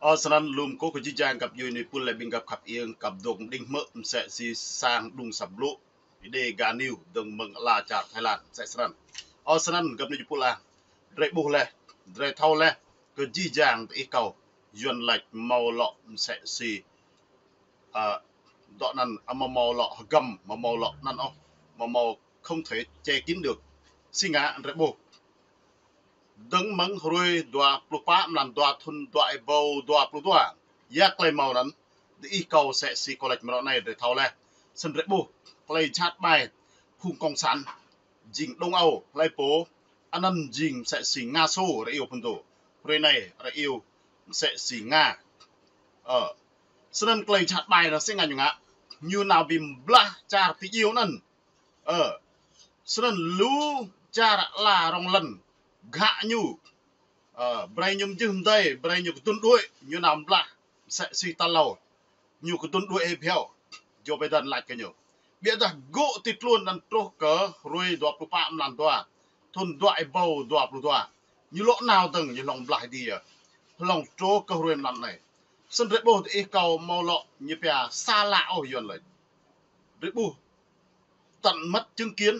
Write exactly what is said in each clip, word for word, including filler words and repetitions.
Ơ, snăn lŏ kơ kơ jih jang găp djuê êpul leh ƀing găp khăp iêng, găp dôk mđing hmư̆ msĕ si sang đŭng săp blŭ, Êđê Ga News dơ̆ng mơ̆ng ala čar Thái Lan, msĕ snăn. Ơ, snăn găp djuê êpul ah, drei ƀuh leh, drei thâo leh, kơ jih jang diih kâo, Yuăn lač mâo lŏ msĕ si, ơ, dŏ anăn amâo mâo lŏ hgăm, amâo mâo lŏ anăn ôh, amâo mâo không thể che kín được. Si ngă drei ƀuh. Dơ̆ng mơ̆ng hruê dua pluh pă mlan dua thŭn dua êbâo dua pluh dua. Ya klei mâo anăn, diih kâo msĕ si kâo lač mrâo anei drei thâo leh. Snăn drei ƀuh, klei jhat ƀai, phung cộng sản, jing đŭng âu, hlei pô, anăn jing msĕ si Nga sô, rei iêu phŭn dô. Hruê anei, rei iêu msĕ si Nga. Ơ. Snăn klei jhat ƀai anăn si ngă ñu ngă. Ñu nao bi blah čar ti djiêu anăn. Ơ. Snăn lu čar ala rŏng lăn. Ghă ñu. Ơ, brei ñu mjưh mdei, brei ñu kdŭn đuĕ, ñu nao blah, msĕ si tal êlâo. Ñu kdŭn đuĕ hĕ bhiâo. Joe Biden lač kơ ñu. Ƀiădah gŏ ti tluôn anăn truh kơ hruê dua pluh pă mlan dua. Thŭn dua êbâo dua pluh dua. Ñu lŏ nao dơ̆ng, ñu hlŏng blah dih yơh. Hlŏng truh kơ hruê mlan anei. Snăn drei ƀuh diih kâo mâo lŏ ñu pia sa lă ôh Yuăn lač. Drei ƀuh. Tận mắt chứng kiến.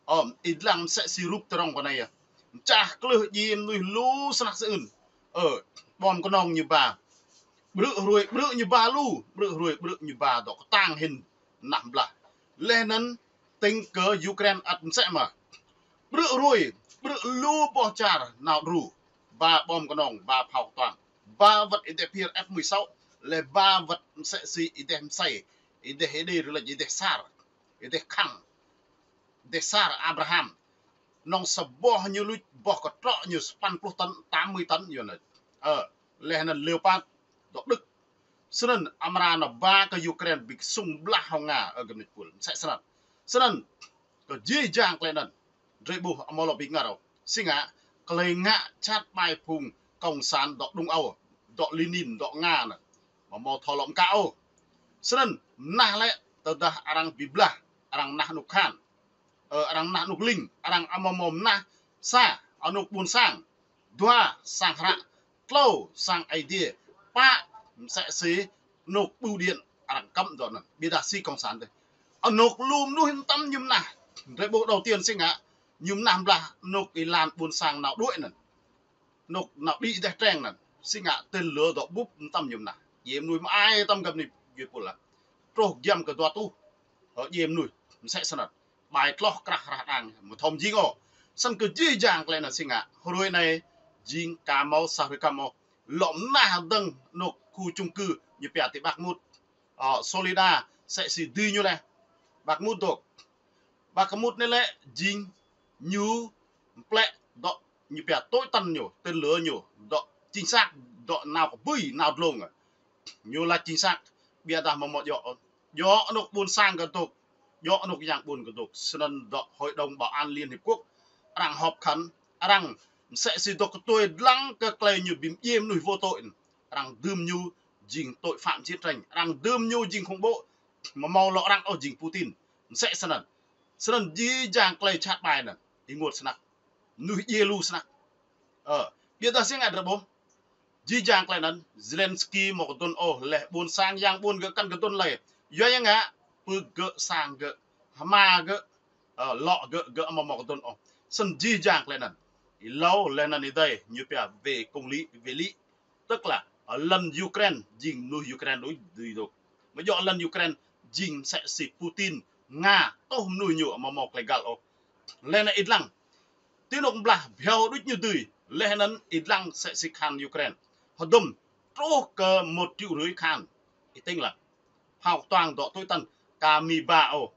Ơ, ih dlăng msĕ si rup tơrŏng kơ anei yơh. Mčah klưh djiê mnuih lu snăk sơưn. Ơ, ƀom knŏng ñu ba. Ƀrư̆ hruê, ƀrư̆ ñu ba lu. Ƀrư̆ hruê, ƀrư̆ ñu ba dŏ ktang hĭn nah blah. Leh anăn tĭng kơ Ukraine ăt msĕ mơh. Ƀrư̆ hruê, ƀrư̆ lu boh čar nao đru. Ba ƀom knŏng, ba phao ktuang. Ba wăt êdeh phiêr F mười sáu. Leh ba wăt msĕ si êdeh msei. Êdeh Êđê rei lač êdeh sar. Êdeh khăng. Êdeh sar Abraham. Knŏng sa boh ñu luč boh ktrŏ ñu sa păn pluh tấn, tám mươi tấn ñu anăn. Ơ, leh anăn Leopard, dŏ Đức. Snăn amra nao ba kơ Ukraine bi ksŭng blah hŏng Nga, ơ, găp djuê êpul. Msĕ snăn. Snăn, kơ jih jang klei anăn. Drei ƀuh amâo lŏ bi ngă ôh. Si ngă, klei ngă jhat ƀai phung cộng sản dŏ đŭng âu, dŏ Lenin, dŏ Nga anăn. Amâo mâo thâo lŏ mkă ôh. Snăn, mnah lĕ, tơdah arăng bi blah, arăng mnah anôk kahan. Ơ, arăng mnah anôk lĭng, arăng amâo mâo mnah sa, anôk ƀuôn sang, dua, sang hră, tlâo, sang Aê Diê, pă, msĕ si, anôk bưu điện, arăng kăm dŏ anăn, ƀiădah si cộng sản dih. Anôk lu mnuih mtam ñu mnah, drei ƀuh đầu tiên si ngă, ñu mnah blah anôk êlan ƀuôn sang nao đuĕ anăn. Anôk nao đĭ êdeh treng anăn, si ngă tên lửa dŏ bŭp mtam ñu mnah. Djiê mnuih mơai mtam găp djuê êpul ah. Truh giăm kơ dua êtuh. Ơ, djiê mnuih, msĕ snăn. Ƀai tloh krah hrah đang, amâo thâo mjing ôh. Snăn kơ jih jang klei anăn si ngă. Hruê anei, jing ka mâo sa hruê kăm ôh. Lŏ mnah dơ̆ng anôk khu chung cư, ñu pia ti Bakhmut. Ơ, Soledar, msĕ si dưi ñu leh. Bakhmut dôk. Bakhmut anei lĕ jing ñu mplĕ dŏ ñu pia tối tân ñu, tên lửa ñu, dŏ chính xác, dŏ nao kbưi, nao dlông. Ñu lač chính xác, ƀiădah amâo mâo djŏ. Djŏ anôk ƀuôn sang kơ dôk, djŏ anôk yang ƀuôn kơ dôk. Snăn dŏ Hội đồng Bảo an Liên Hiệp Quốc, arăng họp khăn, arăng msĕ si dôk ktuê dlăng kơ klei ñu bi mdjiê mnuih vô tội. Arăng dưm ñu jing tội phạm chiến tranh, arăng dưm ñu jing khủng bố, amâo mâo lŏ arăng ôh jing Putin. Msĕ snăn. Snăn jih jang klei jhat ƀai anăn. Ênguôt snăk. Mnuih djiê lu snăk. Ơ, ƀiădah si ngă drei ƀuh. Jih jang klei anăn, Zelensky amâo kdŭn ôh leh ƀuôn sang yang ƀuôn gơ̆ kăn kdŭn lei. Yua ya ngă, pưk gơ̆ sang gơ̆, hma gơ̆, ơ, lŏ gơ̆, gơ̆ amâo mâo kdŭn ôh. Snăn jih jang klei anăn. Êlâo leh anăn êdei, ñu pia về công lý, về lý. Tức là, ơ, lăn Ukraine, jing mnuih Ukraine đuč dưi dôk. Amâo djŏ lăn Ukraine, jing msĕ si Putin, Nga, tuh mnuih ñu amâo mâo klei găl ôh. Leh anăn ih dlăng. Ti anôk blah bhiâo đuč ñu dưi. Leh anăn ih dlăng msĕ si kahan Ukraine. Hdŭm truh kơ một triệu rưỡi kahan. Ih tĭng lăng. Phao ktuang dŏ tối tân ka Mi ba ôh.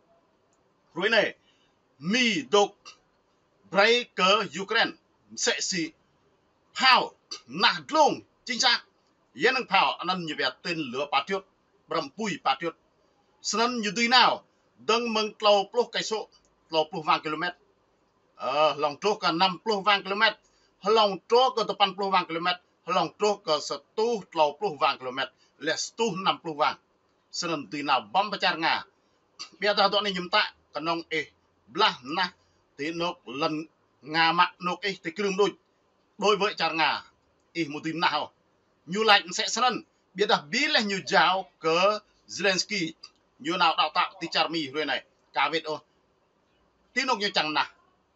Hruê anei, Mi dôk brei kơ Ukraine msĕ si phao mnah dlông chính xác. Ya năng phao anăn ñu pia tên lửa Patriot, ƀrăm pui Patriot. Snăn ñu dưi nao dơ̆ng mơ̆ng tlâo pluh cây số, tlâo pluh wang kilômet. Ơ, hlŏng truh kơ năm pluh wang kilômet, hlŏng truh kơ dua păn pluh wang kilômet, hlŏng truh kơ sa êtuh tlâo pluh wang kilômet, leh sa êtuh năm pluh wang. Snăn dưi nao băm pơ čar Nga. Ƀiădah dŏ anei ñu mtă, knŏng ih blah mnah ti anôk lăn Nga mă anôk ih ti krưm đuč. Đối với čar Nga, ih amâo dưi mnah ôh. Ñu lač msĕ snăn, ƀiădah bi leh ñu jao kơ Zelensky, ñu nao đào tạo ti čar Mi hruê anei, ka wĭt ôh. Ti anôk ñu čiăng mnah.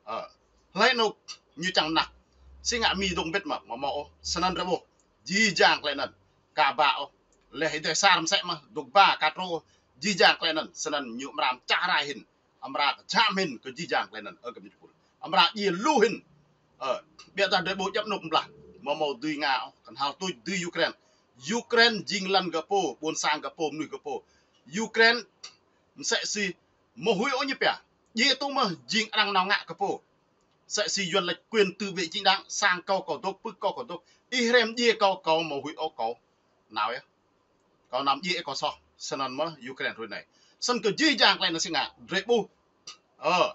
Ơ, hlei anôk ñu čiăng mnah. Si ngă Mi dôk mbĭt mơh, amâo mâo ôh. Snăn drei ƀuh. Jih jang klei anăn ka ba ôh. Leh êdeh asăr msĕ mơh, dôk ba ka truh ôh. Jih jang klei anăn, snăn ñu amra mčah rai hĭn. Amra kjham hĭn kơ jih jang klei anăn, ơ găp djuê jih êpul. Amra djiê lu hĭn. Ơ, ƀiădah drei ƀuh djăp anôk mblah. Amâo mâo dưi ngă ôh, knhal tuč dưi Ukraine. Ukraine jing lăn gơ̆ pô, ƀuôn sang gơ̆ pô, mnuih gơ̆ pô. Ukraine msĕ si amâo huĭ ôh ñu pia. Djiê tŭ mơh jing arăng nao ngă kơ pô. Msĕ si Yuăn lač quyền tự vệ chính đáng, sang kâo kâo dôk, pưk kâo kâo dôk. Ih hriăm djiê kâo, kâo amâo huĭ ôh kâo nao yơh. Kâo nao djiê kâo soh, snăn mơh Ukraine hruê anei. Snăn kơ jih jang klei anăn si ngă, drei ƀuh. Ơ,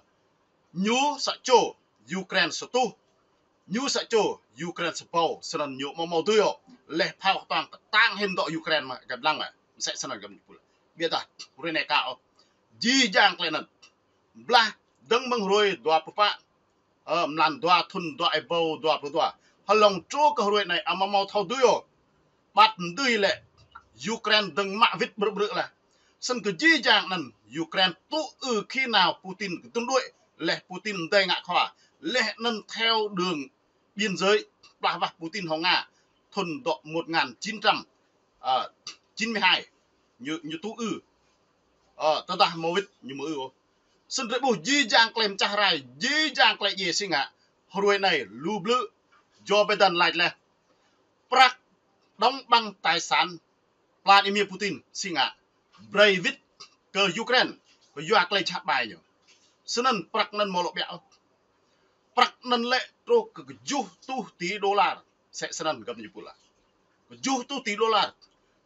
ñu sa čô, Ukraine sa tuh. Ñu sa čô, Ukraine sa ƀâo, snăn ñu amâo mâo dưi ôh. Leh phao ktuang ktang hĭn dŏ Ukraine mơh, găp dlăng mơh. Msĕ snăn găp djuê jih êpul. Ƀiădah hruê anei ka ôh. Jih jang klei anăn. Mblah dơ̆ng mơ̆ng hruê dua pluh pă. Ơ, mlan dua thŭn dua êbâo dua pluh dua. Hlŏng truh kơ hruê anei amâo mâo thâo dưi ôh. Ƀăt mdưi lĕ Ukraine dơ̆ng mă wĭt ƀrư̆ ƀrư̆ leh. Snăn kơ jih jang anăn Ukraine tŭ ư khi nào Putin kdŭn đuĕ, leh Putin mdei ngă khua. Leh anăn theo đường biên giới, plah wah Putin hŏng Nga. Thŭn dŏ một ngàn chín trăm chín mươi hai. Ñu, ñu tŭ ư. Ơ, tơdah amâo wĭt, ñu amâo ư ôh. Snăn drei ƀuh jih jang klei mčah rai, jih jang klei djiê si ngă. Hruê anei, lu blư̆, Joe Biden lač leh. Prăk đóng băng tài sản, pla êmiê Putin si ngă. Brei wĭt kơ Ukraine, kyua klei jhat ƀai ñu. Snăn prăk anăn amâo lŏ ƀiă ôh. Prăk anăn lĕ truh kơ kjuh tuh tỉ đô la. Msĕ snăn găp djuê jih êpul. Kjuh tuh tỉ đô la.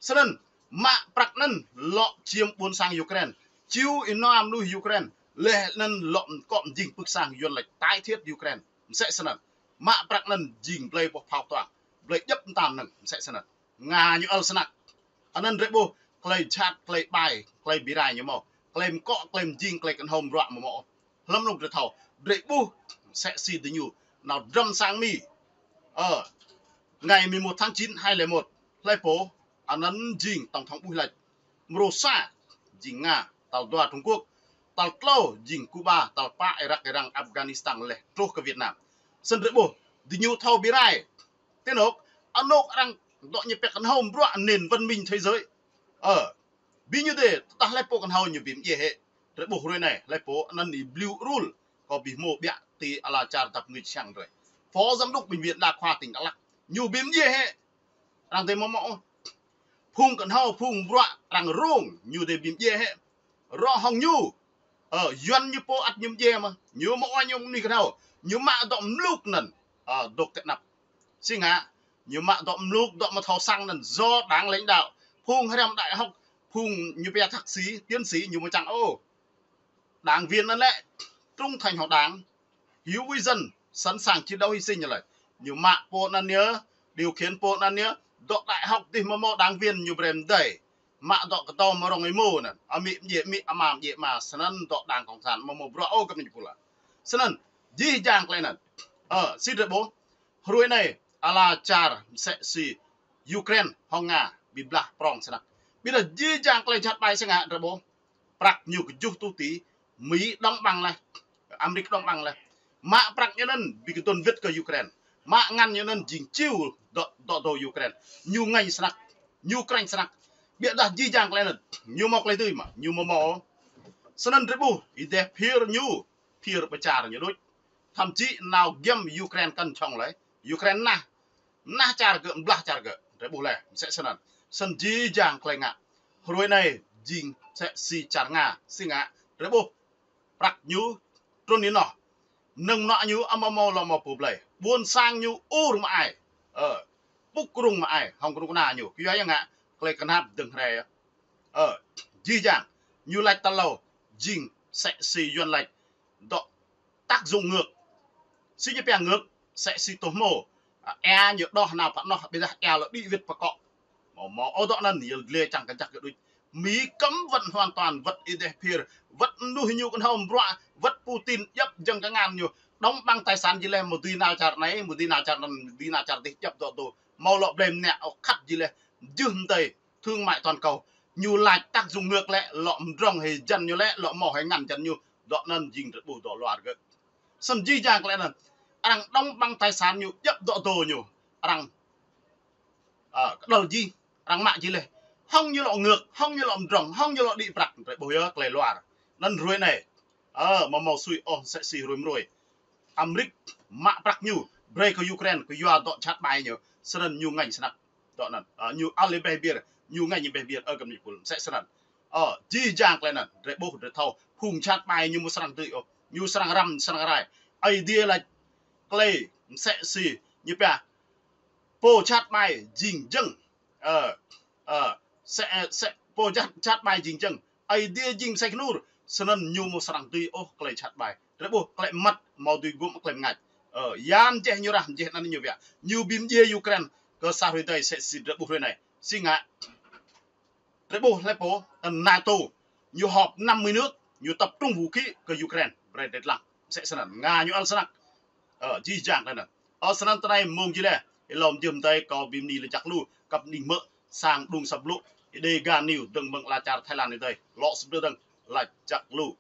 Snăn mă prăk anăn lŏ čiêm ƀuôn sang Ukraine. Čiu ênoa mnuih Ukraine. Leh anăn lŏ mkŏ mjing pưk sang Yuăn lač tái thiết Ukraine. Msĕ snăn. Mă prăk anăn jing blei boh phao ktuang. Blei djăp mta mnơ̆ng. Msĕ snăn. Nga ñu ăl snăk. Anăn drei ƀuh klei jhat, klei ƀai, klei bi rai ñu mâo. Klei mkŏ, klei mjing, klei knhâo mbruă amâo mâo. Hlăm anôk drei thâo, drei ƀuh msĕ si diñu nao drăm sang Mi. Ơ, ngày mười một tháng chín hai lẻ một, hlei pô, anăn jing tổng thống ƀuh lač. Mrô sa jing Nga, tal dua Trung Quốc, tal tlâo jing Cuba, tal pă Iraq, Iran, Afghanistan leh truh kơ Việt Nam. Snăn drei ƀuh, diñu thâo bi rai. Ti anôk, anôk arăng dŏ ñu pia knhâo mbruă nền văn minh thế giới. Ơ, bi ñu dê, tơdah hlei pô knhâo ñu bi mdjiê hĕ. Drei ƀuh hruê anei, hlei pô anăn ih bliu rul, kâo bi hmô ƀiă ti ala čar dap ngưč siăng drei. Phó giám đốc bệnh viện đa khoa tỉnh Đắk Lắk. Ñu bi mdjiê hĕ. Arăng dê mâo mâo. Phung knhâo, phung mbruă, arăng rông, ñu dê bi mdjiê hĕ. Rŏ hŏng ñu. Ơ, Yuăn ñu pô ăt ñu mdjiê mơh. Ñu mâo ua ñu mnuih knhâo. Ñu mă dŏ mluk anăn. Ơ, dôk ti anăp. Si ngă, ñu mă dŏ mluk, dŏ mthâo săng anăn do đảng lãnh đạo. Phung hriăm đại học, phung ñu pia thạc sĩ, tiến sĩ, ñu mâo čiăng ôh. Đảng viên anăn lĕ, trung thành hŏng đảng, hiếu với dân, sẵn sàng chiến đấu hy sinh ñu lač. Ñu mă pô anăn ñu, điều khiển pô anăn ñu, dŏ đại học dih amâo mâo đảng viên ñu brei mdei. Mă dŏ kdâo mrŏng êmô anăn, amĭ mdjiê amĭ, ama mdjiê ama, snăn dŏ đảng cộng sản amâo mâo bruă ôh găp djuê jih êpul. Snăn, jih jang klei anăn. Ơ, si drei ƀuh, hruê anei, ala čar msĕ si Ukraine hŏng Nga bi blah prŏng snăk. Ƀiădah jih jang klei jhat ƀai si ngă drei ƀuh. Prăk ñu kjuh tuh tỉ, Mi đóng băng leh, Amêrik đóng băng leh. Mă prăk ñu anăn bi kdŭn wĭt kơ Ukraine. Mă ngăn ñu anăn jing čiu dŏ, dŏ dô Ukraine. Ñu ngêñ snăk, ñu krêñ snăk. Ƀiădah jih jang klei anăn, ñu mâo klei dưi mơh, ñu mâo mâo. Snăn drei ƀuh, êdeh phiơr ñu, phiơr ƀơ čar ñu đuč. Thậm chí nao giăm Ukraine kăn čhŏng lei. Ukraine nah, nah čar gơ̆, mblah čar gơ̆. Drei ƀuh leh, msĕ snăn. Snăn jih jang klei ngă. Hruê anei, jing msĕ si čar Nga, si ngă. Drei ƀuh, prăk ñu, trŭn ênoh. Mnơ̆ng mnuă ñu amâo mâo lŏ mâo pô blei. Ƀuôn sang ñu ur mă ai. Ơ, pŭk rŭng mă ai, hŏng knŭk kna ñu. Kyua ya ngă, klei knap dơ̆ng hriê. Ơ, jih jang, ñu lač tal êlâo, jing msĕ si Yuăn lač, dŏ tác dụng ngược. Si ñu pia ngược, msĕ si tô hmô. A, êa ñu đoh nao pă noh, ƀiădah êa lŏ đĭ wĭt pă kŏ. Mâo, mâo ôh dŏ anăn, yăl dliê čiăng kjăp kơ đuč. Mi cấm vận hoàn toàn, wăt êdeh phiơr, wăt mnuih ñu knhâo mbruă, wăt Putin djăp jơ̆ng kngan ñu. Đóng băng tài sản jih leh, mâo dưi nao čar anei, mâo dưi nao čar anăn, mâo dưi nao čar dih djăp dŏ dô. Mâo lŏ blei mnă ôh khăt jih leh, jưh mdei thương mại toàn cầu. Ñu lač tác dụng ngược lĕ, lŏ mdrŏng hĕ jăn ñu lĕ, lŏ mâo hĕ ngăn jăn ñu. Dŏ anăn jing drei ƀuh dŏ luar gơ̆. Snăn jih jang klei anăn, arăng đóng băng tài sản ñu, djăp dŏ dô ñu. Arăng, ơ, kđăl jih, arăng mă jih leh. Hŏng ñu lŏ ngược, hŏng ñu lŏ mdrŏng, hŏng ñu lŏ đĭ prăk, drei ƀuh yơh klei luar. Anăn hruê anei, ơ, amâo mâo sui ôh msĕ si hruê mbruê. Amêrik mă prăk ñu brei kơ Ukraine kyua dŏ jhat ƀai ñu. Snăn ñu ngêñ snăk. Dŏ anăn, ơ, ñu ăl êbeh biêr, ñu ngêñ êbeh biêr, ơ, găp ni pul, msĕ snăn. Ơ, jih jang klei anăn, drei ƀuh, drei thâo, phung jhat ƀai ñu amâo srăng dưi ôh, ñu srăng răm, srăng rai. Aê Diê lač klei msĕ si ñu pia, pô jhat ƀai jing jơ̆ng. Ơ, ơ, msĕ, msĕ, pô jhat, jhat ƀai jing jơ̆ng. Aê Diê jing msĕ knur, snăn ñu amâo srăng dưi ôh klei jhat ƀai. Drei ƀuh klei mmăt amâo dưi guôm klei mngač. Ơ, ya mjeh ñu rah, mjeh anăn ñu wiă. Ñu bi mdjiê Ukraine kơ sa hruê êdei msĕ si drei ƀuh hruê anei. Si ngă. Drei ƀuh hlei pô, NATO, ñu họp năm mươi nước, ñu tập trung vũ khí kơ Ukraine, brei drei dlăng. Msĕ snăn, Nga ñu ăl snăk. Ơ, jih jang klei anăn. Ơ, snăn tinei mmông jih leh, êlâo mjưh mdei kâo bi mni lač jăk lu, kăp mđing hmư̆ sang đŭng asăp blŭ Dega News dơ̆ng mơ̆ng ala čar Thái Lan êdei, lŏ sbdơ dơ̆ng, lač jăk lu.